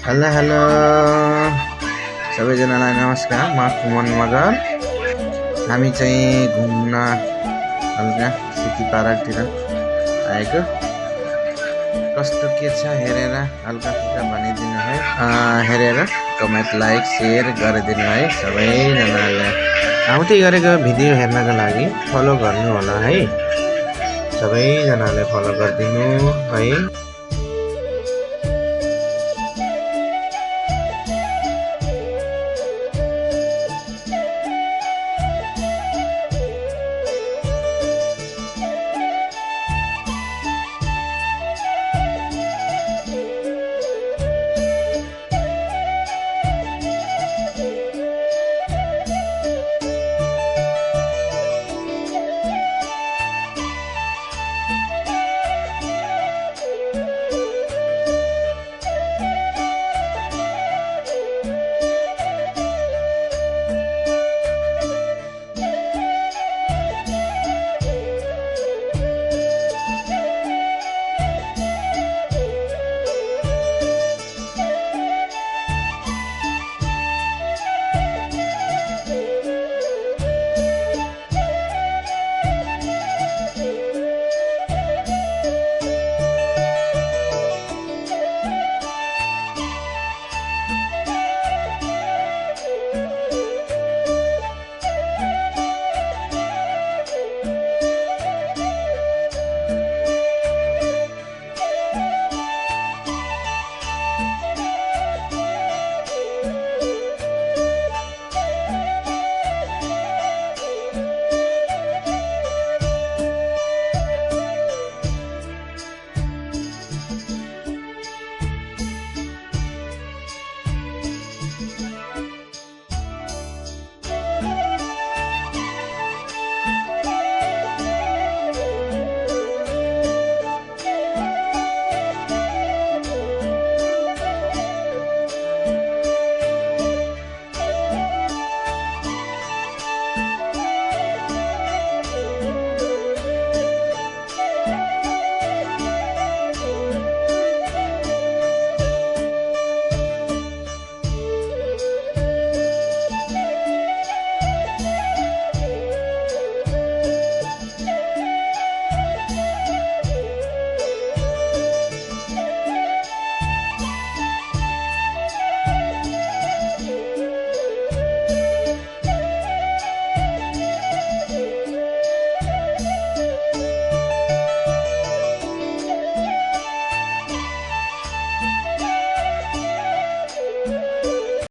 Hello सबैजनालाई नमस्कार। म कुमन मगर। हामी चाहिँ घुम्न हल्का सिटी पार्कतिर आएको। कस्तो के छ हेरेर हल्का फुल्का भनिदिनु है। हेरेर कमेन्ट लाइक शेयर गरिदिनु है सबैजनाले। आउँदै गरेको भिडियो हेर्नको लागि फलो गर्नु होला है। सबैजनाले फलो गरिदिनु है।